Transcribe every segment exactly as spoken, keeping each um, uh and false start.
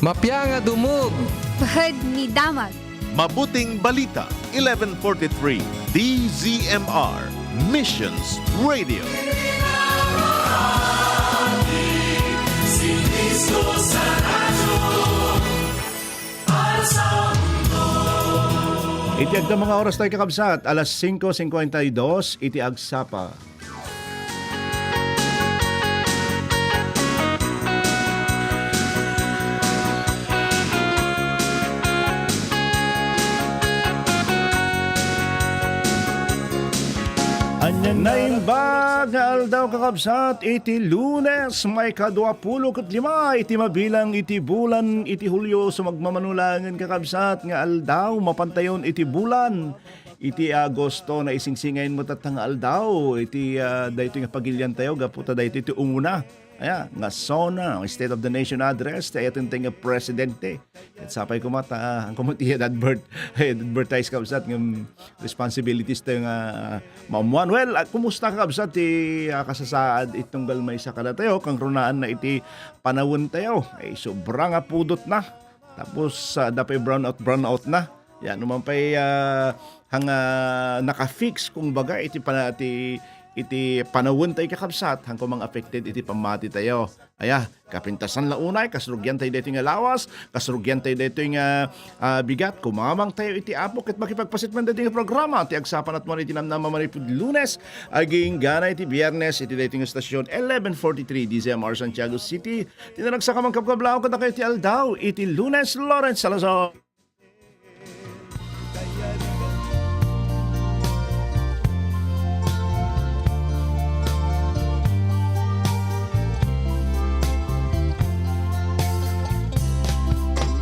Mapia nga dumog. Pahad ni damag. Mabuting Balita, eleven forty-three, D Z M R, Missions Radio. Iti agta mga oras tayo, kakabsat, alas singko singkuenta y dos iti agsapa. Naimbag nga aldaw, kakabsat, iti Lunes, maikadua pulo ket lima iti mabilang iti bulan iti Hulio. Sumagmamano laengen, kakabsat, nga aldaw mapantayon iti bulan iti Agosto. Naisingsingaymo tatta nga aldaw iti, ah, daytoy nga pagiliantayo gapu ta daytoy ti umuna, aya, nga SONA, State of the Nation Address, ti ayatentayo nga presidente. Ket sapay koma ta, ang koma ti advert-, advertise, kabsat, nga responsibilities tayo nga maammuan. Well, ah, kumusta, kabsat, ti, ah, kasasaad itunggal maysa kadatayo, kangrunaan na iti panawentayo? Ay, sobra nga pudot na. Tapos, ah, adda pay brownout, brownout na. Yan, no man pay, ah, hang, ah, nakafix, kumbaga, iti pana-, ti, iti panawentayo, kakabsat, hang kumang affected iti pammatitayo. Aya, kapintasan la unay, kas rugian tayo daytoy nga lawas, kas rugian tayo daytoy nga, ah, bigat, kumamang tayo iti Apo, ket makipagpaset man daytoy nga programa, ti agsapa met iti namnama manipud Lunes, agingga na iti Biyernes, iti daytoy nga stasyon, eleven forty-three D Z M R Santiago City, ti naragsak a mangkabkablaw kadakayo iti aldaw, iti Lunes, Lawrence Salazar.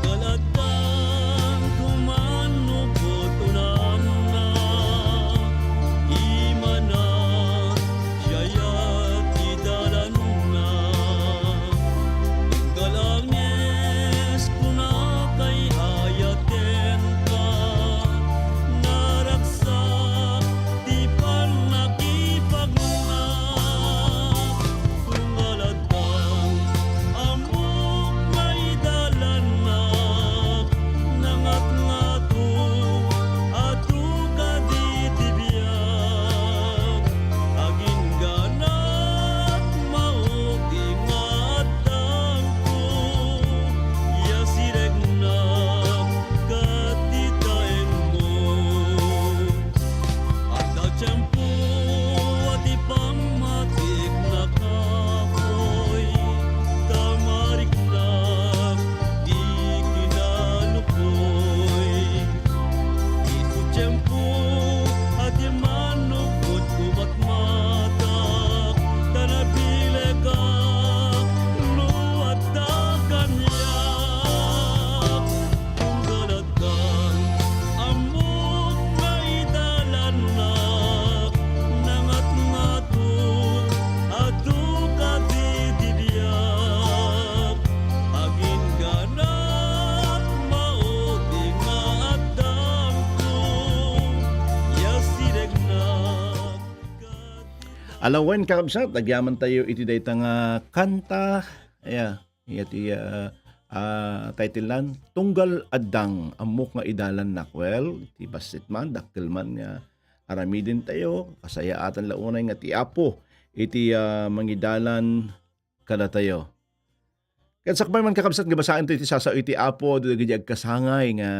Kaladdang kuman no put unanna, imana, siayat ti dalanna. Galangis, kunakay, ayatenka, naragsak ti pannakipagna. Tunggal addang ammok nga idalannak, nangatngato, adu kadi ti biag. Agingganak maudi nga addangko, ya siregnak ket ti taengmo. Adda tiempo a ti pammatik nakapoy, ta mariknak ti kinalukoy. Isu tiempo a ti manukot kumatmatak, ta nabilegak no adda kaniak. Tunggal addang ammok nga idalannak, nangatngato, adu kadi ti biag. Agingganak maudi nga addangko, ya siregnak. Alawen, kakabsat, agyaman tayo iti dayta nga kanta. Aya, iti, ah, ah, title nan, Tunggal Addang Ammok nga Idalannak. Well, ti bassit man, dakkel man nga aramiden tayo, kasayaatan la unay nga ti Apo iti, ah, mangidalan kadatayo. Ket sakbay man, kakabsat, nga basaen tayo iti sasao iti Apo, dagiti agkasangay nga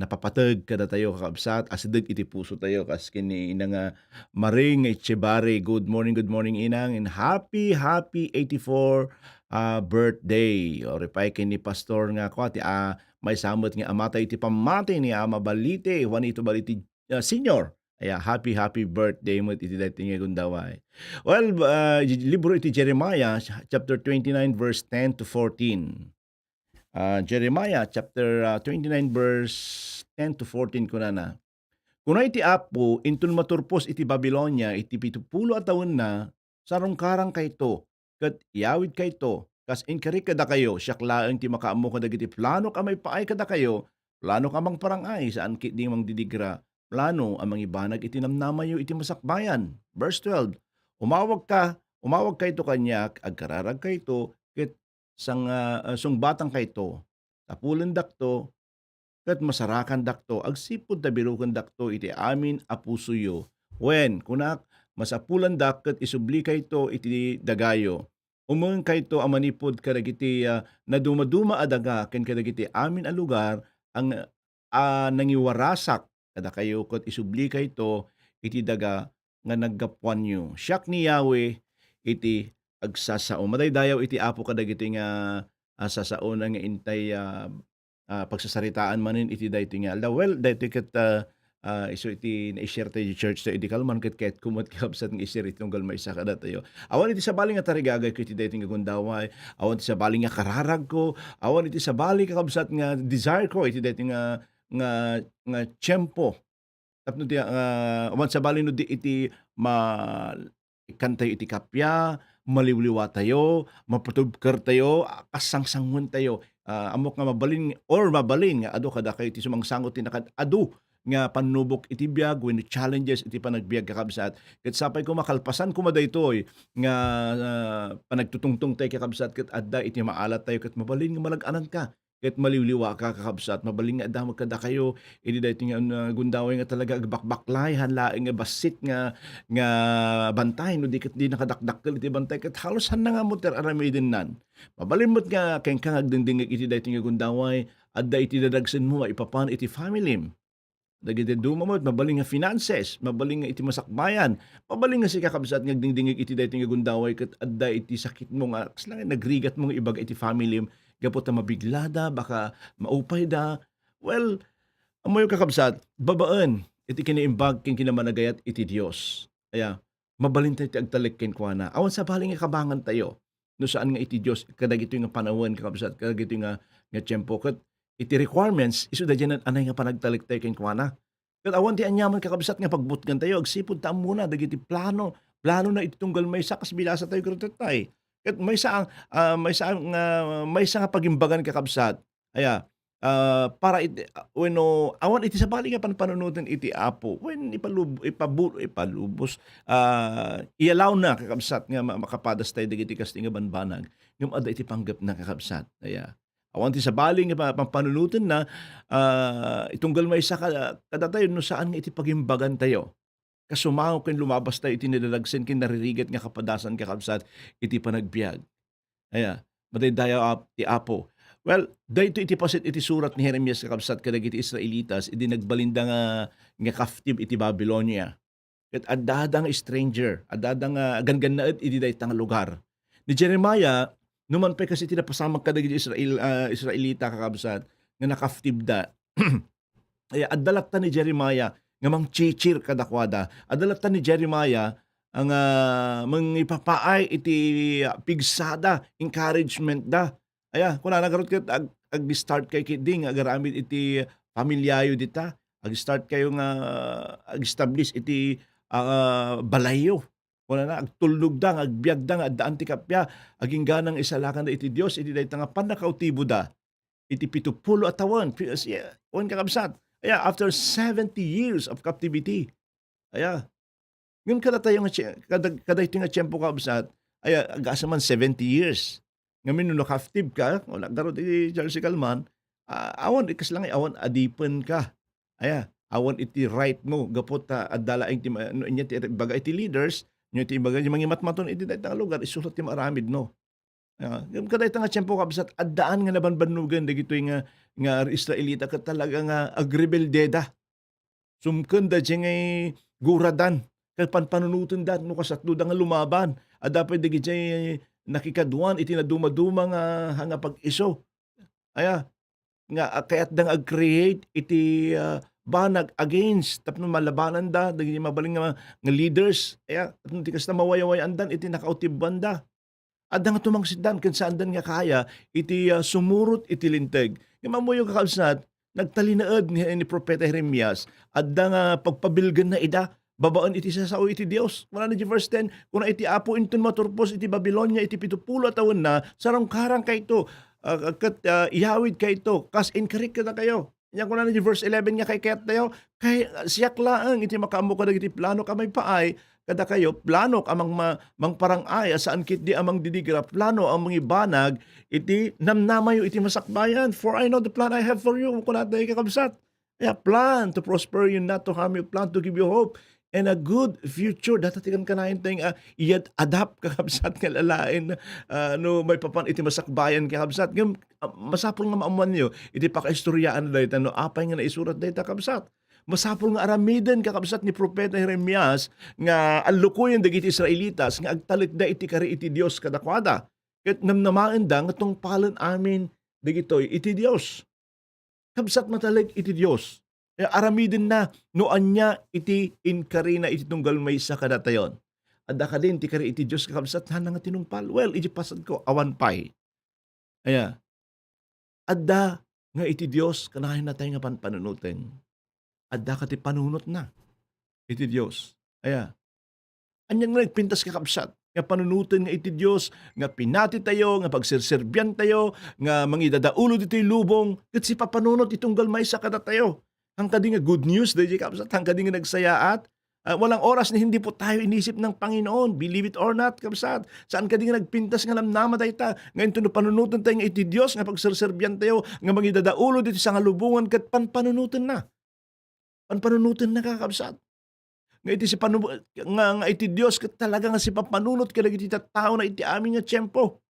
napapateg kadatayo, kakabsat, asideg iti puso tayo, kas ken ni Inang, ah, Maring Echebare. Good morning, good morning, Inang, and happy, happy eighty-four, ah, birthday. Or ipay ken ni Pastor nga, kwa, ti, ah, maysa met nga amatayo iti pammati ni Ama Balite, Juanito Balite, ah, Senior. Aya, happy, happy birthday met iti daytoy nga gundaway. Well, ah, libro iti Jeremiah, chapter twenty-nine, verse ten to fourteen. Ah, Jeremiah chapter, ah, twenty-nine, verse ten to fourteen, kunana, Kuna iti Apo, inton maturpos iti Babilonia iti pitupulo a tawenna, sarungkarangkayto, ket iyawidkayto, kas inkarik kadakayo, siak laeng ti makaammo kadagiti planok a maipaay kadakayo, planok a mangparang-ay, saan ketdi mangdidigra, plano a mangibanag iti namnamayo iti masakbayan. Verse twelve, Umawagka, umawagkayto kaniak, agkararagkayto, ket sang-, ah, ah, sungbatangkayto. tapulendakto, ket masarakandakto, agsipud ta birukendakto iti amin a pusoyo. Wen, kunak, masapulandak ket isublikayto iti dagayo. Umengkayto a manipud kadagiti, ah, nadumaduma a daga ken kadagiti amin a lugar a nga-, a nangiwarasak kadakayo, ket isublikayto iti daga nga naggapuanyo. Siak ni Yahweh iti agsasao. Madaydayaw iti Apo kadagiti nga, ah, sasaona nga intay, ah, ah, pagsasaritaan manen iti daytoy nga aldaw. Well, daytoy ket, ah, ah, isu iti nai-share tayo iti church tayo idi kalman ket kayatko met kakabsat nga i-share iti tunggal maysa kadatayo. Awan iti sabali nga tarigagayko iti daytoy nga gundaway, awan iti sabali nga kararagko, awan iti sabali kakabsat nga desire ko iti daytoy nga, nga, nga tiempo. Tapno ti, ah, awan sabali no di iti ma-, ikkantayo iti kappia, maliwliwatayo, mapatubkertayo, a-, kasangsanguentayo. Ah, ammok nga mabalin or mabalin nga adu kadakayo ti sumangsango ti nakaad-adu nga pannubok iti biag wenno challenges iti panagbiag, kakabsat. Ket sapay koma kalpasan koma daytoy nga, ah, panagtutungtong tayo, kakabsat, ket adda iti maalat tayo ket mabalin nga malag-ananka ket maliwliwaka, kakabsat. Mabalin nga adda met kadakayo idi daytoy nga, ah, gundaway nga talaga agbakbaklay, han laeng nga bassit nga, nga bantay, no di ket di nakadakdakkel iti bantay, ket halos hanna nga ammo ti ar-aramidennan. Mabalin met nga kenka nga agdingdingngeg iti daytoy nga gundaway, adda iti dadagsenmo maipapan iti family. Dagiti duma met, mabalin nga finances, mabalin nga iti masakbayan, mabalin nga sika, kabsat, nga agdingdingngeg iti daytoy nga gundaway ket adda iti sakitmo nga kasla nga nagrigatmo nga ibaga iti family gapu ta mabiglada, baka maupayda. Well, ammoyo, kakabsat, babaen iti kinaimbag ken kinamanagayat iti Dios. Aya, mabalintayo ti agtalek kenkuana. Awan sabali nga kabangantayo no saan nga iti Dios kadagitoy nga panawen, kakabsat, kadagitoy nga, nga tiempo. Ket iti requirements, isu daydiay anay nga panagtalektayo kenkuana. Ket awan ti aniaman, kakabsat, nga pagbutngentayo agsipud ta ammona dagiti plano, planona iti tunggal maysa, kas binasatayo ket itattay. Ket maysa a, ah, maysa a nga, maysa nga pagimbagan, kakabsat, aya, ah, para iti, ah, wenno awan iti sabali nga panpanunoten iti Apo. Wen, ipalub-, ipabu-, ipalubos, ah, i-allow na, kakabsat, nga ma-, makapadastayo dagiti kastoy nga banbanag. Ngem adda iti panggepna, kakabsat. Aya. Awan ti sabali nga pa-, pampanunotenna, ah, itunggal maysa ka-, kadatayo no saan nga iti pagimbagantayo. Kasumango ken lumabastayo iti nadadagsen ken naririgat nga kapadasan, kakabsat, iti panagbiag. Aya, madaydayaw ap-, ti Apo. Well, daytoy iti paset iti surat ni Jeremias, kakabsat, kadagiti Israelitas idi nagbalinda nga, nga captive iti Babilonia. Ket addada nga stranger, addada nga ganggannaet iti dayta nga lugar. Ni Jeremiah, numan pay kas iti napasamak kadagiti Israel, ah, Israelita, kakabsat, nga nakaptive da. Ay, adda latta ni Jeremiah nga mangchichir kadakuada. Adda latta ni Jeremiah nga mangipapaay iti pigsada, encouragement da. Aya, kunana garud ket ag-, ag-start kay ketdi nga agaramid iti pamiliayo dita. Ag-start kayo nga ag-establish iti, ah, balayyo. Kunana, agtulnogda nga agbiagda nga addaan ti kappia, agingganang isalakanda iti Dios iti dayta nga pannakautiboda iti pitupulo a tawen. Pi-, si-, wen, kakabsat, aya, after seventy years of captivity. Aya. Ngem kadatayo nga tie-, kada-, kadaytoy nga tiempo, kabsat, aya, agasem man seventy years. Ngamin no captive ka, wala garud iti Charles Calman, ah, awan, ikas lang, awan adipen ka. Aya, awan iti right mo, gapu ta adda laeng ti ma-, no, inya ti ibaga iti leaders, no, ti ibaga, mangimatmaton iti dayta nga lugar, isulat ti maaramid, no? Ah, ngem kadayta nga tiempo, kabsat, addaan nga nabanbannogen dagitoy nga, nga Israelita ket talaga nga agrebeldeda. Sumkenda diay nga guradan ket panpanunotenda no kasatloda nga lumaban. Adda pay dagidiay nakikaduan iti nadumaduma nga, nga pag-isu. Aya, nga, ah, kayatda nga ag-create iti, ah, banag against tapno malabananda dagiti mabalin nga, nga leaders. Aya, tapno ti kasta mawayaway-andan iti nakautibanda. Adda nga tumangsitdan ken saandan nga kaya iti, ah, sumurot iti Linteg. Ngem ammoyo, kakabsat, nagtalinaed ni, ni Propeta Jeremias, adda nga pagpabilgenna ida babaen iti sasao iti Dios. Kunana iti verse ten, kuna iti Apo, "Inton maturpos iti Babilonia iti pitupulo a tawenna, sarungkarangkayto, ah, ket, ah, iyawidkayto, kas inkarik kadakayo." Nya kunana iti verse eleven nga kaykayat tayo, kay siak laeng iti makaammo kadagiti plano ka maipaay, kadakayo, planok a mangma-, mangparang-ay a saan ketdi a mangdidigra, plano a mangibanag iti namnamayo iti masakbayan. "For I know the plan I have for you," kuna tayo, kakabsat. Yeah, plan to prosper you, not to harm you, plan to give you hope and a good future. Data ti kankanayon tayo nga iyat-adapt, kakabsat, nga lalain, ah, no maipapan iti masakbayan, kakabsat. Ngem, ah, masapul nga maammuanyo iti pakaistoriaan dayta no apay nga naisurat dayta, kabsat. Masapul nga aramiden, kakabsat, ni Propeta Jeremias nga allukoyen dagiti Israelitas nga agtalekda iti kari iti Dios kadakuada. Ket namnamaenda nga tungpalen amin dagitoy iti Dios. Kabsat, matalek iti Dios. Eh, aramidenna no ania iti inkarina iti tunggal maysa kadatayon. Adda kadin ti kari iti Dios, kakabsat, hana nga tinungpal? Well, iti pasadko, awan pay. Aya, adda nga iti Dios, kanayon natay nga panpanunoten. Adda ka ti panunotna iti Dios. Aya, ania nga nagpintas, kakabsat, nga panunoten nga iti Dios, nga pinati tayo, nga pagserserbian tayo, nga mangidadaulo ditoy lubong, ket sipapanunot iti tunggal maysa kadatayo? Hankadi nga good news daydi, kabsat, hankadi nga nagsayaat. Ah, walang oras na hindi po tayo inisip ng Panginoon. Believe it or not, kabsat. Saan kadi nga nagpintas nga namnama dayta? Nga inton no panunoten tayo nga iti Dios, nga pagserserbian tayo, nga mangidadaulo ditoy sangalubongan, ket panpanunoten na. Panpanunoten na, kakabsat. Nga iti si panu-, nga, nga iti Dios ket talaga nga sipapanunot kadagiti tattao na iti amin nga tiempo.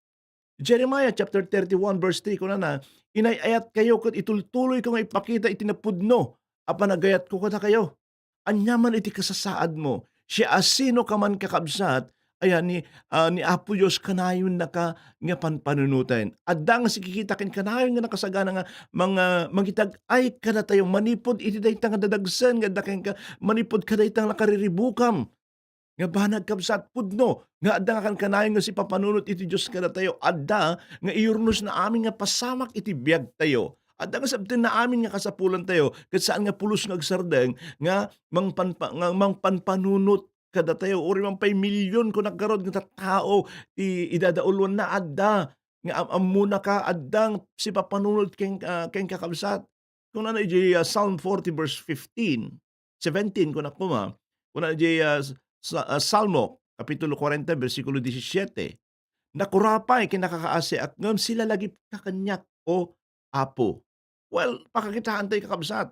Jeremiah chapter thirty-one verse three, kunana, "Inay-ayat kayo ket itultuloy ko nga ipakita iti napudno a panagayat ko kadakayo. Ania man iti kasasaad mo, siasino ka man, kakabsat, aya ni, ah, ni Apo Dios, kanayon naka nga panpanunoten." Adda nga sikikita ken kanayon nga nakasagana nga mga mangitag-ay kadatayo manipud iti dayta nga dadagsen nga adda kenka, manipud kadayta nga nakariribukam nga banag, kabsat, pudno nga adda nga kankanayon nga sipapanunot iti Dios kadatayo. Adda nga iyurnosna amin nga pasamak iti biagtayo. Adda nga sabtenna amin nga kasapulantayo, ket saan nga pulos nga agsardeng nga mangpanpa-, nga mangpanpanunot kadatayo. Uray man pay milyon, kunak garud, nga tattao ti idadauluanna, adda nga am-, ammonaka, adda nga sipapanunot ken, ah, ken, kakabsat. Kunana iti, ah, Psalm forty verse fifteen, seventeen, kunak koma. Kunana iti, ah, sa, ah, Salmo, Kapitulo forty, bersikulo disisiete, "Nakurapay ken nakakaasiak, ngem silalagipka kaniak, O Apo." Well, pakakitaan tayo, kakabsat,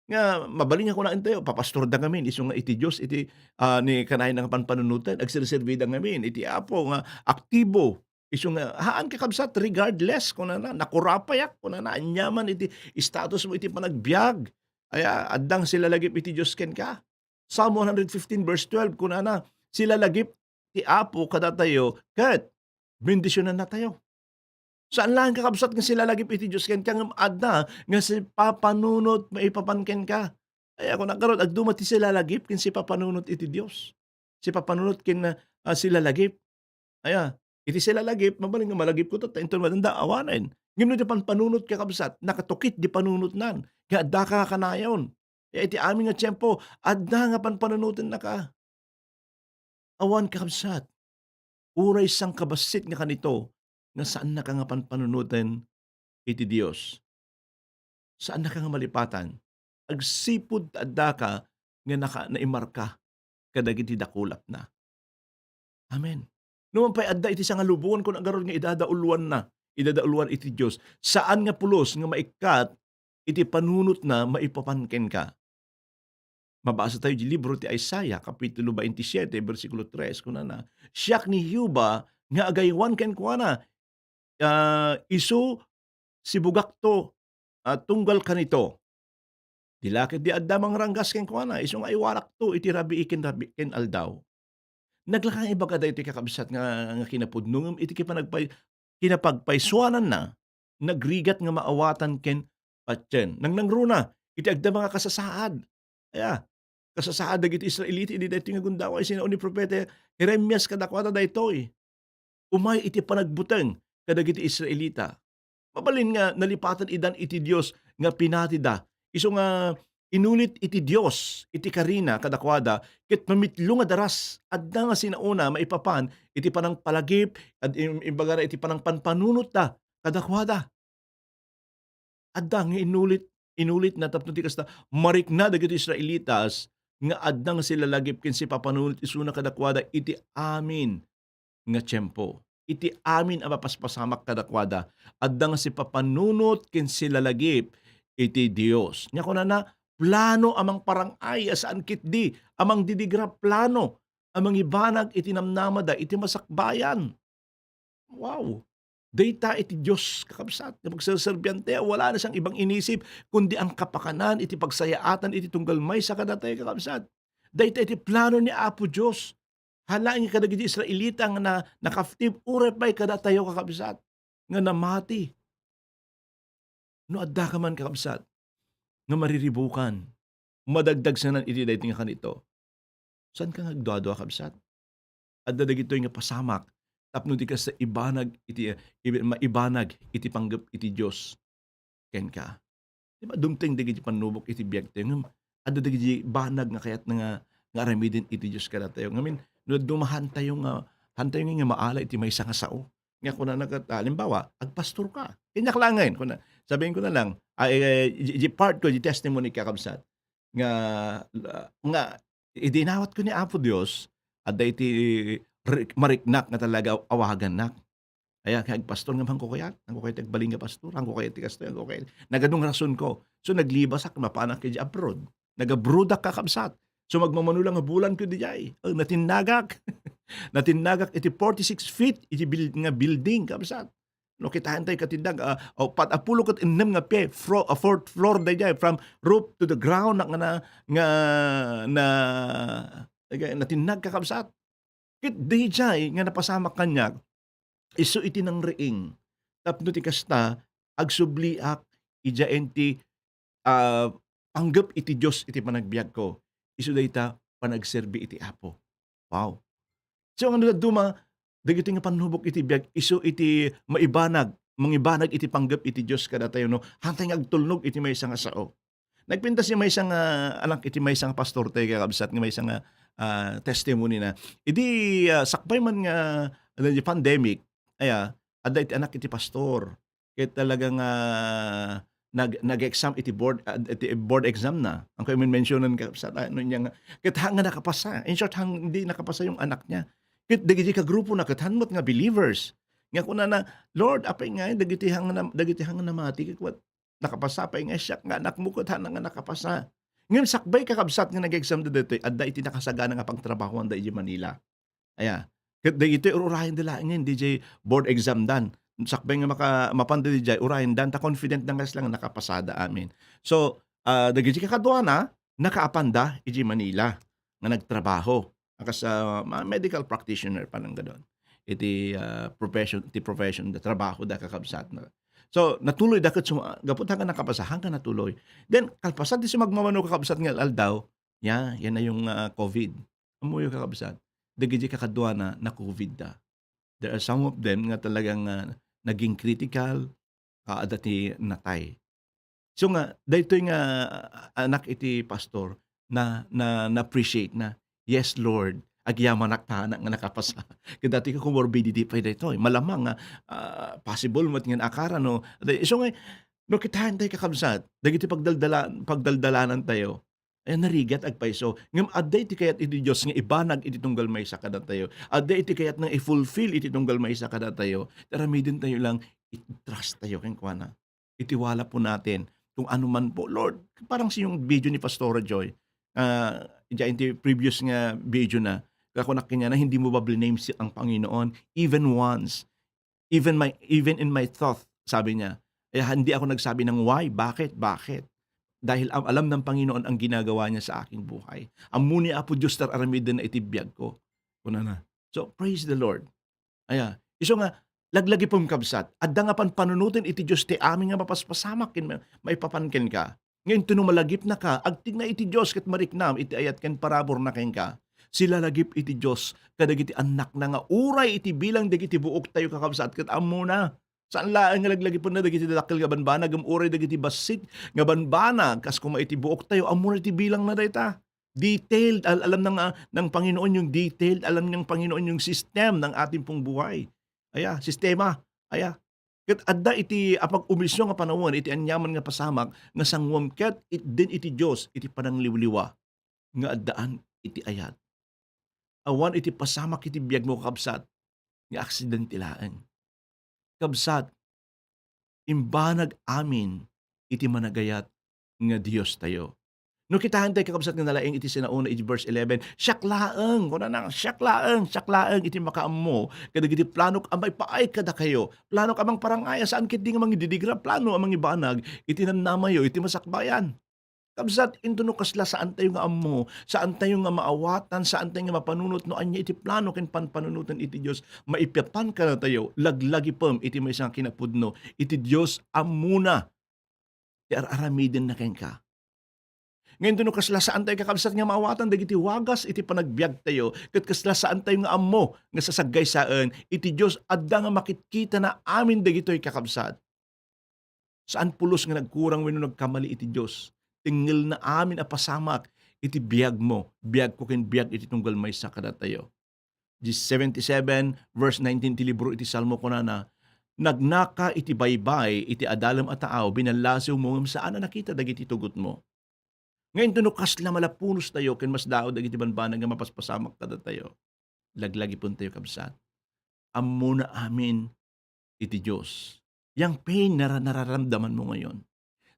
nga mabalin nga kunaen tayo, papastorda ngamin, isu nga iti Dios, iti, ah, ni kanayon nga panpanunoten, agserserbida ngamin iti Apo nga aktibo. Isu nga, haan, kakabsat, regardless, kunana, "Nakurapayak," kunana, "aniaman iti status mo iti panagbiag. Aya, addang silalagip iti Dios kenka." Psalm one hundred fifteen verse twelve, kunana, "Silalagip ti Apo kadatayo ket bendisionannatayo." Saan laeng, kakabsat, nga silalagip iti Dios kenka, ngem adda nga sipapanunot maipapan kenka. Aya, kunak garud, agduma ti silalagip ken sipapanunot iti Dios. Sipapanunot ken, ah, silalagip. Aya, iti silalagip, mabalin nga malagipko tatta, inton madanda, awanen. Ngem no di panpanunot, kakabsat, nakatukit di panunotnan. Nga adda ka nga kanayon. Aya, iti amin nga tiempo, adda nga panpanunotennaka. Awan, kakabsat, uray sangkabassit nga kanito nga saannaka nga panpanunoten iti Dios. Saannaka nga malipatan. Agsipud ta addaka nga naka-, naimarka kadagiti dakulapna. Amen. No man pay adda iti sangalubongan, kunak garud, nga idadauluanna, idadauluan iti Dios, saan nga pulos nga maikkat iti panunotna maipapan kenka. Mabasa tayo iti libro ti Isaiah, Kapitulo twenty-seven, bersikulo tres, kunana, "Siak ni Jehovah nga agaywan kenkuana, ah, isu sibugakto, ah, tunggal kanito. Di la ketdi adda mangranggas kenkuana, isu nga iwarakto iti rabii ken rabii ken aldaw." Naglaka nga ibaga daytoy, kakabsat, nga, nga kinapudno, ngem iti kipanagpay-, kinapagpaysuananna, nagrigat nga maawatan ken patien. Nangnangruna iti agdama nga kasasaad. Aya, kasasaad dagiti Israelita idi daytoy nga gundaway. Sinaon ni Profeta Jeremias kadakuada daytoy. Umay iti panagbuteng kadagiti Israelita. Mabalin nga nalipatan idan iti Dios nga pinatida. Isu nga inulit iti Dios iti karina kadakuada, ket mamitlo nga daras, adda nga sinaona maipapan iti panangpalagip, ad-, im-, imbagana iti panangpanpanunotda kadakuada. Adda nga inulit, inulitna tapno ti kasta, marikna dagiti Israelitas nga adda nga silalagip ken sipapanunot isuna kadakuada iti amin nga tiempo. Iti amin a mapaspasamak kadakuada, adda nga sipapanunot ken silalagip iti Dios. Nia kunana, plano a mangparang-ay a saan ketdi a mangdidigra, plano a mangibanag iti namnamada iti masakbayan. Wow! Dayta iti Dios, kakabsat, nga pagserserbian tayo, wala na siyang ibang inisip, kundi ang kapakanan iti pagsayaatan iti tunggal maysa kadatayo, kakabsat. Dayta iti plano ni Apo Dios. Hala, nga kadagiti Israelita nga na, nakaptive, uray pay kadatayo, kakabsat, nga namati. No adda ka man, kakabsat, nga mariribukan, madagdagsanan iti daytoy nga kanito, saan ka nga agduadua, kabsat? Adda dagitoy nga pasamak tapno di kasta ibanag iti, ibi-, maibanag iti panggep iti Dios kenka. Di ba, dumteng dagiti pannubok iti biagtayo, ngem adda dagiti banag nga kayatna nga, nga aramiden iti Dios kadatayo. Ngamin, no dumahantayo nga, hantayo nga, nga maala iti maysa nga sao. Nga kunana ket, ah, halimbawa, agpastor ka. Kaniak laengen, kuna, sabienko na lang, ah, eh, di, di part ko, di testimony, kakabsat, nga, nga idi inawatko ni Apo Dios, adda iti ri-, mariknak nga talaga awagannak. Aya, kay agpastor nga, "Hanko kayat? Hanko kayat agbalin nga pastor? Hanko kayat ti kastoy? Hanko kayat?" Nagadu nga rasonko. So, naglibasak, mapanak idiay abroad. Nag-abroadak, kakabsat. So, magmamano lang nga bulan ko idiay. Oh, natinnagak. Natinnagak iti forty-six feet iti bil-, nga building, kabsat. No, kitaentayo katindag, ah, oh, pat-, apulo ket ennem nga pie, fro-, ah, fourth floor daydiay, from roof to the ground, nga na, nga na, natinnag, kakabsat. Ket daydiay nga napasamak kaniak, isu iti nangriing. Tapno ti kasta, agsubliak idiay ti, ah, panggep iti Dios iti panagbiagko. Isu dayta, panagserbi iti Apo. Wow. So, nga no dadduma, dagiti nga pannubok iti biag, isu iti maibanag, mangibanag iti panggep iti Dios kadatayo, no? Hantay nga agtulnog iti maysa nga sao. Nagpintas ni maysa nga anak iti maysa nga pastortayo, kakabsat, nga maysa nga, ah, testimony na. Idi, ah, sakbay man nga, ano, di pandemic, aya, adda iti anak iti pastor. Ket talaga nga nag-, nag-exam iti board, ah, iti board exam na. Ang kayo mentionan, kakabsat, ano niya nga, ket han nga nakapasa. In short, han, hindi nakapasa yung anak niya. Ket dagiti kagrupo na, ket han met nga believers. Nga kunana, "Lord, apay nga, dagiti han nga nam-, dagiti han nga namati, ket what, nakapasa pay nga siak nga anakmo ket hana nga nakapasa." Ngem sakbay, kakabsat, nga nag-exam da daytoy, adda iti nakasagana nga pagtrabahoan da iti Manila. Aya. Ket dagitoy ur-urayen da laengen, diay board exam dan. Sakbay nga maka-, mapan da diay, urayen dan, ta confident da nga sila nga nakapasada amin. So, ah, dagiti kakaduana, nakaapanda iti Manila nga nagtrabaho. Kas, ah, ma-, medical practitioner, pananggadon. Iti, ah, profession, iti profession da, trabaho da, kakabsat na. So, natuloy da ket sum-, gapu ta nga nakapasa, hangga natuloy. Then, kalpasan ti sumagmamano, kakabsat, nga aldaw, ya, yan na yung, ah, covid. Ammoyo, kakabsat, dagiti kakaduana, na-covid da. There are some of them nga talagang, ah, naging critical, ah, adda ti natay. So nga, daytoy nga anak iti pastor na, na, na-appreciate na, "Yes, Lord, agyamanak ta nga nakapasa." Ket daytoy nga comorbidity pay daytoy. Malamang nga, ah, possible met nga naakar, no? Day-, so nga, no, kitaentayo, kakabsat, dagiti pagdaldala-, pagdaldalanantayo, ay, narigat, agpayso. Ngem adda iti kayat iti Dios nga ibanag iti tunggal maysa kadatayo. Adda iti kayat nga i-fulfill iti tunggal maysa kadatayo. Aramidentayo lang, i-trust tayo kenkuana. Itiwala po natin kung ano man po. Lord, parang si yung video ni Pastora Joy, ah, diyan ti previous nga video na, kakunak kanya na, "Hindi mo ba blame si, ang Panginoon? Even once, even my, even in my thought," sabi niya. Kaya hindi ako nagsabi ng why, bakit, bakit? Dahil am-, alam ng Panginoon ang ginagawa niya sa aking buhay. Ammo ni Apo Dios ti aramiden na iti biag ko. Kunana. So, praise the Lord. Aya, isu nga, laglagipem, kabsat, adda nga panpanunoten iti Dios ti amin nga mapaspasamak ken ma-, maipapan kenka. Ngem no malagipnaka, agtingna iti Dios ket mariknam iti ayat ken paraburna kenka. Silalagip iti Dios kadagiti annakna nga uray iti bilang dagiti buoktayo, kakabsat, ket ammona. Saan laeng nga laglagipenna dagiti dakkel nga banbanag, ngem uray dagiti bassit nga banbanag, kas koma iti buoktayo, ammona iti bilangna dayta. Detailed, al-, alam ng, ah, ng Panginoon yung detailed, alam ng Panginoon yung system ng ating pong buhay. Aya, sistema. Aya. Ket adda iti apag-umisyo nga panawen, iti aniaman nga pasamak, nga sanguem ket it-, din iti Dios, iti panangliwliwa. nga addaan iti ayat. Awan iti pasamak iti biagmo, kakabsat, nga aksidente laeng. Kabsat, imbanag amin iti managayat nga Diostayo. No kitaentayo, kakabsat, nga nalaing iti sinaona iti verse eleven, "Siak laeng," kunana, "siak laeng, siak laeng iti makaammo kadagiti planok a maipaay kadakayo, planok a mangparangay, saan ketdi nga mangididigra, plano a mangibanag iti namnamayo iti masakbayan." Kabsat, intono kasla saantayo nga ammo, saantayo nga maawatan, saantayo nga mapanunot no ania iti plano ken panpanunoten iti Dios maipapan kadatayo, laglagipem iti maysa nga kinapudno, iti Dios ammona ti ar-aramidenna kenka. Nga intono kasla saantayo, kakabsat, nga maawatan dagiti wagas iti panagbiagtayo, ket kasla saantayo nga ammo nga sasaggaysaen, iti Dios adda nga makitkitana amin dagitoy, kakabsat. Saan pulos nga nagkurang wenno nagkamali iti Dios. Tengngelna amin a pasamak iti biagmo, biagko ken biag iti tunggal maysa kadatayo. Di seventy-seven, verse nineteen ti libro iti Salmo, kunana, "Nagnaka iti baybay iti adalem a taaw, binallasiwmo ngem saan a nakita dagiti tugotmo." Nga intono kasla malapunostayo ken masdaaw dagiti banbanag nga mapaspasamak kadatayo, laglagipentayo, kabsat. Ammona amin iti Dios. Yang pain nara-, nararamdamanmo ngayon.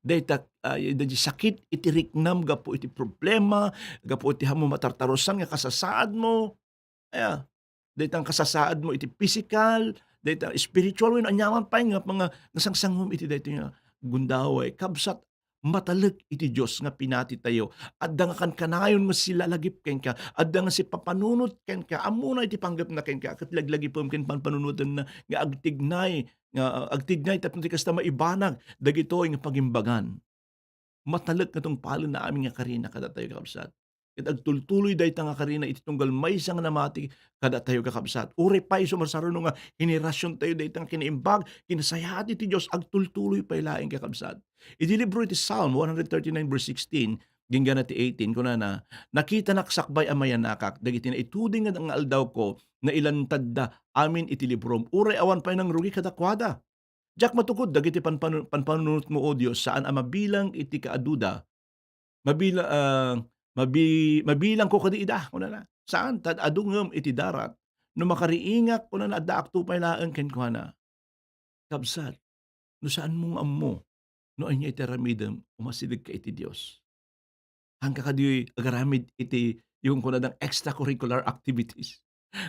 Dayta, ah, daydi sakit iti riknam gapu iti problema, gapu iti ammo matartarusan nga kasasaadmo. Aya, dayta nga kasasaadmo iti pisikal, dayta spiritual, wenno aniaman pay nga mga nasangsangom iti daytoy nga gundaway. Kabsat, matalek iti Dios nga pinatitayo. Adda nga kankanayon nga silalagip kenka. Adda nga sipapanunot kenka. Ammona iti panggepna kenka. Ket laglagipem ken panpanunotenna nga agtignay, nga, ah, agtignay tapno ti kasta maibanag dagitoy nga pagimbagan. Matalek nga tungpalen amin nga karina kadatayo, kakabsat. Ket agtultuloy dayta nga karina iti tunggal maysa nga namati kadatayo, kakabsat. Uray pay sumarsaruno nga henerasiontayo dayta nga kinaimbag, kinasayaat iti Dios, agtultuloy pay laeng, kakabsat. Iti libro iti Psalm one hundred thirty-nine verse sixteen, inggana ti eighteen, kunana, "Nakitanak sakbay a mayanakak, dagiti naituding nga, nga aldawko, nailantadda amin iti librom, uray awan pay nangrugi kadakuada." Diak matukod dagiti panpanu-, panpanunotmo, O Dios, saan a mabilang iti kaaduda. Mabila-, ah, mabi-, mabilangko kadi ida, kunana. Saan, ta adu ngem iti darat. No makariingak, kunana, addaakto pay laeng kenkuana. Kabsat, no saanmo nga ammo no ania iti aramidem, umasidegka iti Dios. Haanka kadi agaramid iti, yung kunadang extracurricular activities.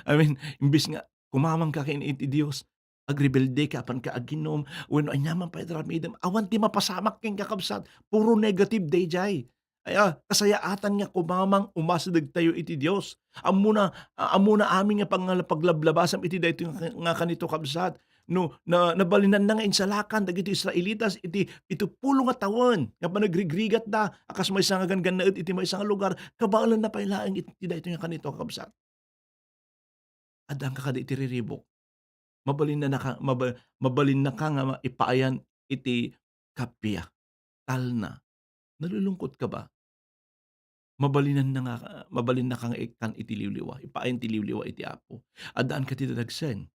I mean, imbes nga kumamangka ken iti Dios, agrebelde ka, apanka aginum, wenno aniaman pay ti aramidem, awan ti mapasamak kenka, kabsat. Puro negative daydiay. Ay, ah, kasayaatan nga kumamang umasidegtayo iti Dios. Ammona, ah, ammona amin nga pangala-, paglablabasam iti daytoy nga, nga kanito, kabsat. No, na, nabalinanna nga insalakan dagiti Israelitas iti pitupulo nga tawen nga panagrigrigatda a kas maysa nga ganggannaet iti maysa nga lugar, kabaelanna pay laeng iti daytoy nga kanito, kabsat. Addanka kadi iti riribuk. Mabalinna naka-, maba-, mabalinnaka nga ma-, ipaayan iti kappia, talna. Nalulungkot ka ba? Mabalinanna nga, mabalinnaka nga ikkan iti liwliwa, ipaayan ti liwliwa iti Apo. Addaanka ti dadagsen.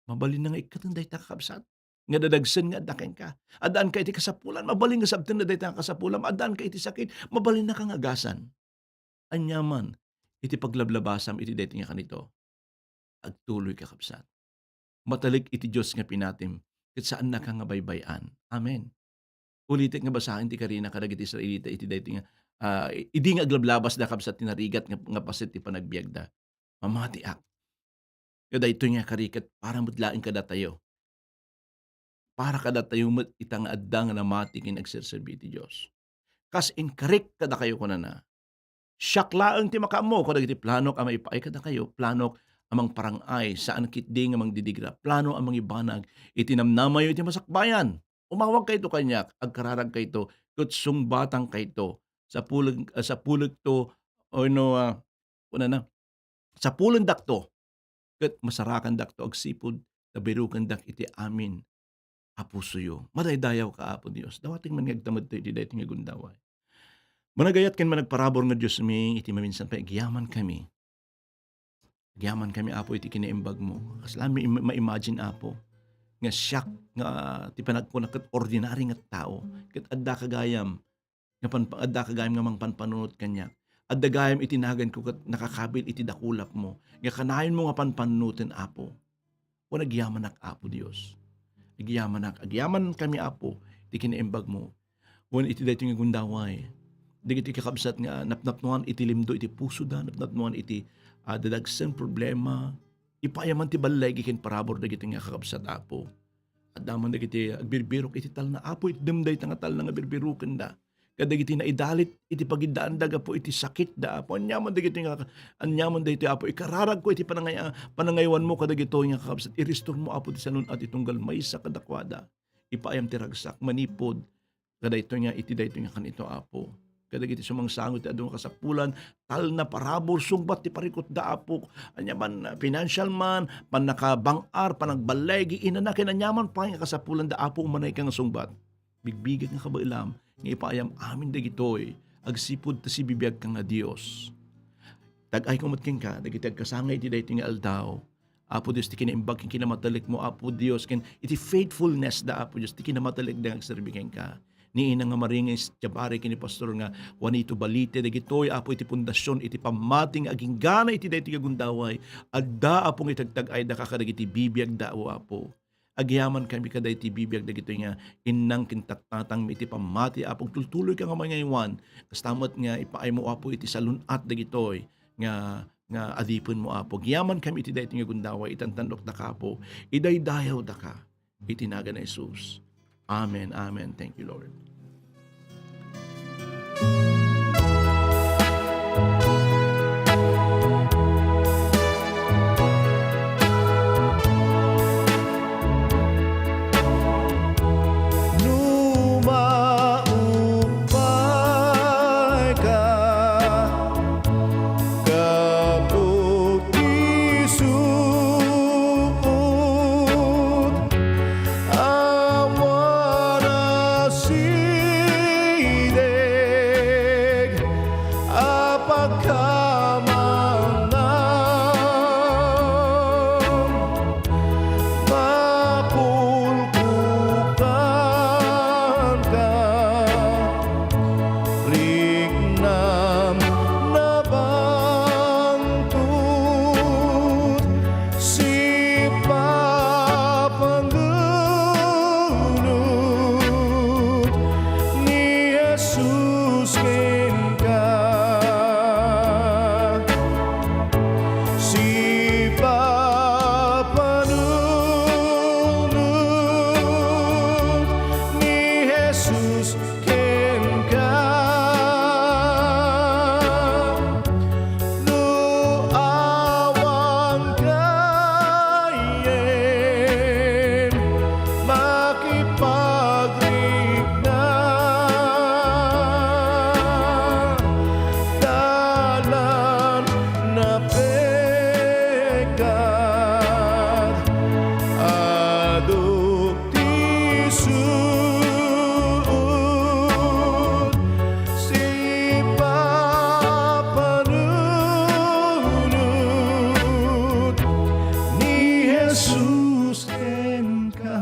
Mabalinna nga ikkaten dayta, kakabsat, nga dadagsen nga adda kenka. Addaanka iti kasapulan, mabalin nga sabtenna dayta nga kasapulam. Addaanka iti sakit, mabalinnaka nga agasan. Aniaman iti paglablabasam iti daytoy nga kanito, agtuloyka, kabsat. Matalek iti Dios nga pinatim, ket saannaka nga baybay-an. Amen. Ulitek nga basaen ti karina kadagiti Israelita iti daytoy nga, ah, idi nga aglablabasda, kabsat, ti narigat nga, nga paset ti panagbiagda. Mamatiak. Nga daytoy nga kari ket para met laeng kadatayo. Para kadatayo met ita nga adda nga namati ken agserserbi iti Dios. Kas inkarik kadakayo, kunana, "Siak laeng ti makaammo kadagiti planok a maipaay kadakayo, planok a mangparang-ay, saan ketdi nga mangdidigra, plano a mangibanag iti namnamayo iti masakbayan." Umawagkayto kaniak, agkararagkayto, ket sungbatangkayto. Sapuleg-, ah, sapulekto, wenno, ah, kunana, sapulendakto, ket masarakandakto agsipud ta birukendak iti amin a pusoyo. Madaydayawka, Apo Dios. Dawatek man nga agtamedto iti daytoy nga gundaway. Managayat ken managparabur nga Diosmi, iti maminsan pay agyamankami. Agyamankami, Apo, iti kinaimbagmo. Kasla mi im-, ma-imagine, Apo, nga siak nga ti panagkuna ket ordinary nga tao, ket addaka gayam nga pan-, addaka gayam nga mangpanpanunot kaniak. Adda gayam iti naganko ket nakakabil iti dakulapmo, nga kanayonmo nga panpannunoten, Apo. Wen agyamanak, Apo Dios. Agyamanak, agyamankami, Apo, iti kinaimbagmo. Wen iti daytoy nga gundaway, dagiti kakabsat nga napnapnoan iti limdo iti pusoda, napnapnoan iti, ah, dadagsen problema, ipaayam man ti balligi ken parabur dagiti nga kakabsat, Apo. Adda man dagiti agbirbirok iti talna, Apo, itdem dayta nga talna nga birbirokenda. Kadagiti naidalit iti pagiddaanda gapu iti sakitda, Apo. Ania man dagiti nga, ania man daytoy, Apo, ikararagko iti panangay-, panangaywanmo kadagitoy nga kakabsat. Irestormo, Apo, ti salun-at ti tunggal maysa kadakuada. Ipaayam ti ragsak manipud kadaytoy nga iti daytoy nga kanito, Apo. Kadagiti sumangsango iti adu nga kasapulan, talna, parabur, sungbat ti parikutda, Apo. Ania man, ah, financial man, pannakabang-ar, panagballigi, inana, ken ania man pay nga kasapulanda, Apo, umanayka nga sungbat. Bigbigak nga kabaelam nga ipaayam amin dagitoy agsipud ta sibibiagka nga Dios. Tag-ayko met kenka dagiti agkasangay iti daytoy nga aldaw. Apo Dios, ti kinaimbag ken kinamatalekmo, Apo Dios, ken iti faithfulness da, Apo Dios, ti kinamatalekda nga agserbi kenka. Ni Ina nga Maria nga Ijabari ken ni Pastor nga Juanito Balite, dagitoy, Apo, iti pundasyon iti pammati nga aginggana iti daytoy nga gundaway. Adda, Apo, nga itagtag-ay daka kadagiti bibiagda, O Apo. Agyamankami kadagiti bibiag dagitoy nga innang ken tattatangmi iti pammati, Apo, agtultuloyka nga mangaywan. Kasta met nga ipaaymo, Apo, iti salun-at dagitoy nga, nga adipenmo, Apo. Agyamankami iti daytoy nga gundaway, itantandokdaka, Apo. Idaydayawdaka iti nagan ni Jesus. Amen, amen. Thank you, Lord. No maupayka, gapu ti suot, awan a sideg a pagkamangam, mapulkukanka, riknam na bangtud, sipapanunot ni Jesus kenka. Sipapanunot ni Jesus kenka. No awan kayen makipagrikna, dalan na pekat, aduk ti suot, sipapanunot ni Jesus kenka.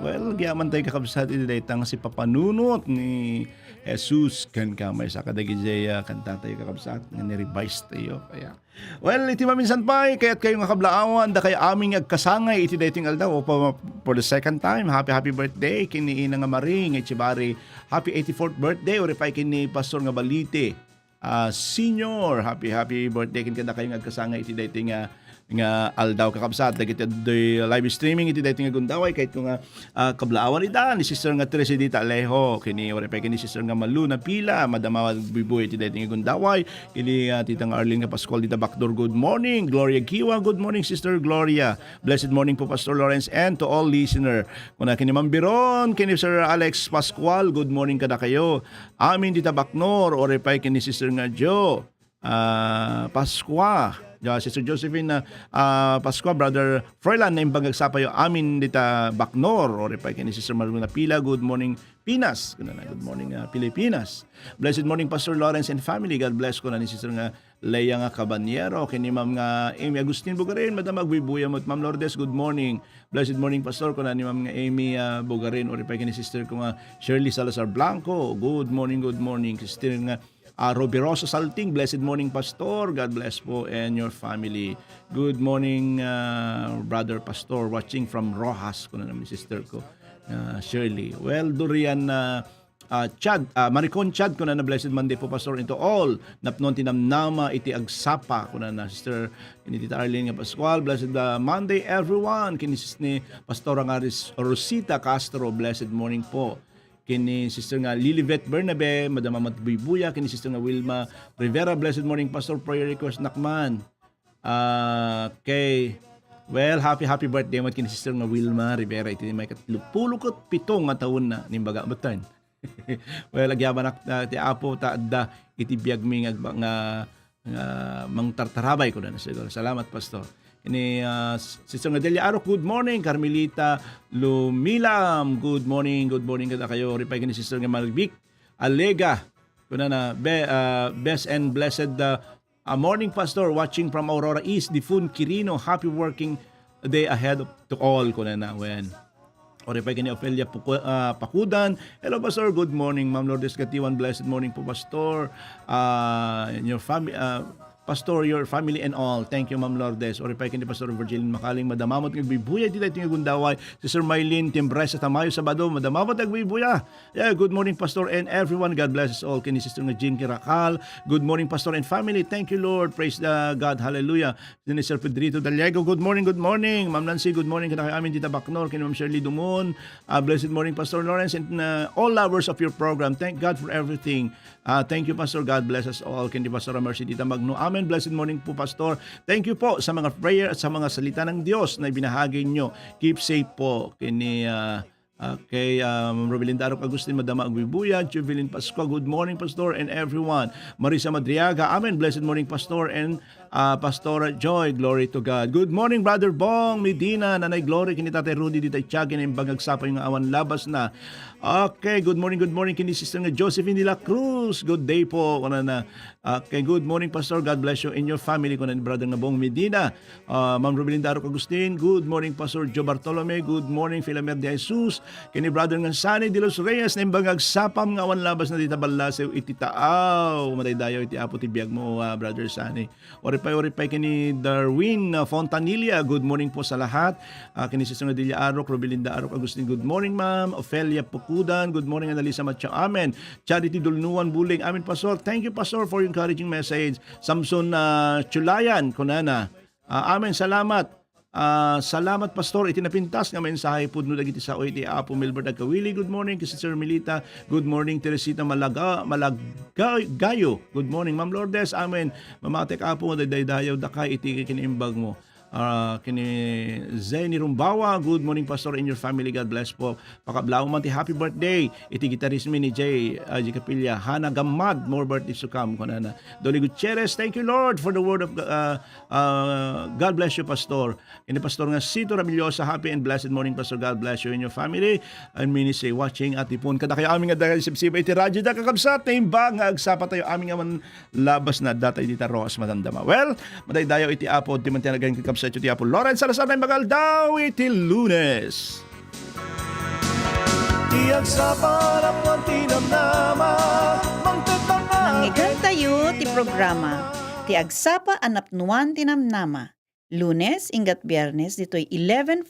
Well, agyaman tayo, kakabsat, iti dayta nga sipapanunot ni Jesus kenka. Maysa kadagiti, ah, kanta tayo, kakabsat, nga ni-revise tayo. Kaya, well, iti maminsan pay, kayat kayo nga kablaawan, dakay amin nga agkasangay iti daytoy nga aldaw. O pa, for the second time, happy, happy birthday ken ni Ina nga Marie nga Echebari. Happy eighty-fourth birthday, uray pay ken ni Pastor nga Balite, ah, Senior. Happy, happy birthday ken kadakayo nga agkasangay iti daytoy nga, nga aldaw, kakabsat. Dagiti adtoy live streaming iti daytoy nga gundaway, kayat ko nga, ah, kablaawan ida ni Sister nga Teresidita Alejo, ken ni, uray pay ken ni Sister nga Malu Napila, Madam Awa Buybuy iti daytoy nga gundaway, ken ni, ah, Tita nga Arlene nga Pascual dita Bacnor, good morning. Gloria Kiwa, good morning, Sister Gloria. Blessed morning po, Pastor Lawrence, and to all listener. Kuna ken ni Ma'am Biron, ken ni Sir Alex Pascual, good morning kadakayo. Amin dita Bacnor, uray pay ken ni Sister nga Jo. Ah, Pascua, ja, Sister Josephine, ah, ah, Pascua, Brother Froilan, naimbag nga agsapayo amin dita Bacnor, uray pay ken ni Sister Marluna Pila, good morning, Pinas. Kuna na, good morning, ah, Pilipinas. Blessed morning, Pastor Lawrence and family. God bless, kuna ni Sister nga Leia nga Cabanyero, ken ni Ma'am nga Amy Agustin Bugarin, Madam, agbuybuya met, Ma'am Lourdes, good morning. Blessed morning, Pastor, kuna ni Ma'am nga Amy, ah, Bugarin, uray pay ken ni Sister ko nga Shirley Salazar Blanco, good morning, good morning. Sister nga Ah, Robirosa Salting, blessed morning, Pastor. God bless po and your family. Good morning, ah, Brother Pastor, watching from Roxas, kuna na ni sister ko, ah, Shirley. Well, Durian, ah, ah, Chad, ah, Maricon Chad, kuna na, "Blessed Monday po, Pastor, and to all. Napnuan ti namnama iti agsapa," kuna na, sister, ni Tita Arlene nga Pascual. "Blessed, ah, Monday, everyone." Ken ni sis-, ni Pastora nga Ris-, Rosita Castro, "Blessed morning po." Ken ni sister nga Lilibet Bernabe, madama met buybuya, ken ni sister nga Wilma Rivera, "Blessed morning, Pastor, prayer request nak man." Ah, okay. Well, happy, happy birthday met ken ni sister nga Wilma Rivera, iti maikatlo pulo ket pito nga taonna, ni imbaga metten. Well, agyabanak, ah, ti Apo ta adda iti biagmi nga agba-, nga, nga mangtartarabay, kuna na siguro. Salamat, Pastor. Ken ni, ah, s-, Sister nga Delia Arok, "Good morning." Carmelita Lumilam, "Good morning, good morning kadakayo." Reply ken ni Sister nga Marvic Alega, kuna na, "Be-, ah, best and blessed, ah, ah, morning, Pastor, watching from Aurora East, Difun Quirino, happy working day ahead of, to all," kuna na, wen. Reply ken ni Ofelia Puku-, ah, Pakudan, "Hello, Pastor. Good morning, Ma'am Lourdes Gatiwan. Blessed morning po, Pastor. Ah, and your fami-, ah, Pastor, your family and all." Thank you, Ma'am Lourdes. Reply ken ni Pastor Virgilin Makaling, "Madama met nga agbuybuya iti daytoy nga gundaway." Sister Mylene Timbresa Tamayo Sabado, "Madama met nga agbuybuya." Yeah, "Good morning, Pastor, and everyone. God bless us all." Ken ni Sister nga Jean Kirakal, "Good morning, Pastor and family. Thank you, Lord. Praise the God. Hallelujah." Ni Sir Pedrito Daliego, "Good morning, good morning. Ma'am Nancy, good morning kadakayo amin dita Bacnor." Ken ni Ma'am Shirley Dumon, ah, "Blessed morning, Pastor Lawrence, and, uh, all lovers of your program. Thank God for everything." Ah, "Thank you, Pastor. God bless us all." Ken ni Pastor Mercy dita Magno, "Amen. Blessed morning po, Pastor. Thank you po sa mga prayer at sa mga salita ng Diyos na ibinahagi nyo. Keep safe po." Ken ni, ah, Okay, um, Robelinda Arok Agustin, "Madama agbuybuya." Juvelin Pascua, "Good morning, Pastor, and everyone." Marisa Madriaga, "Amen. Blessed morning, Pastor and, uh, Pastora Joy. Glory to God." "Good morning, Brother Bong Medina, Nanay Glory, ken ni Tatay Rudy dita Itiaga, ken ni imbag nga agsapa nga awan labas na." Okay, "Good morning, good morning," ken ni Sister nga Josephine de la Cruz. "Good day po," kuna na. Okay, "Good morning, Pastor. God bless you and your family," kuna ni Brother nga Bong Medina. Ah, Ma'am Robelinda Arok Agustin, "Good morning, Pastor Joe Bartolome. Good morning, Filamer de Jesus." Ken ni Brother nga Sani de los Reyes, "Naimbag nga agsapam nga awan labas na dita ballasew iti taaw." Madaydayaw iti Apo ti biag mo, ah, Brother Sani. Uripay, uripay ken ni Darwin, ah, Fontanilla. "Good morning po sa lahat." Ah, ken ni Sister Nodelia Arok, Robelinda Arok Agustin, "Good morning, ma'am." Ofelia Pukudan, "Good morning, Annalisa Macho." Amen. Charity Dulnuan Buling, "Amen, Pastor. Thank you, Pastor, for your encouraging message." Samson, ah, Chulayan, kunana, Ah, amen. Salamat. Ah, salamat, Pastor, iti napintas nga mensahe pudno dagiti sao iti Apo. Milbert Agkawili, "Good morning." Ken Sister Melita, "Good morning." Teresita Malaga-, Malagayo, "Good morning." Ma'am Lourdes, amen. Mamatek, Apo, daydaydayaw daka iti kinaimbag mo. Ah, ken ni Zeni Rumbawa, "Good morning, Pastor, and your family. God bless po." Pakablaw man ti happy birthday iti guitarist mi ni Jay, ah, J Capilla. Hana Gamad, "More birthdays to come," kunana. Dolly Gutierrez, "Thank you, Lord, for the word of Go-, ah, ah, God bless you, Pastor." Ken ni Pastor nga Sito Ramillosa, "Happy and blessed morning, Pastor. God bless you and your family and ministry. Watching at ipon kadakayo amin nga dagiti sibsiba iti radyo da, kakabsat, naimbag nga agsapa tayo amin nga man labas na datay dita Roxas, madamdama." Well, madaydayaw iti Apo, ti mantianagan kakabsat ti Apo Lawrence Salazar, naimbag nga aldaw iti Lunes. Ti agsapa a napnuan ti namnama, mangted mangngeg. Nangngegentayo ti programa, Ti Agsapa a Napnuan ti Namnama, Lunes, inggat Biernes, ditoy eleven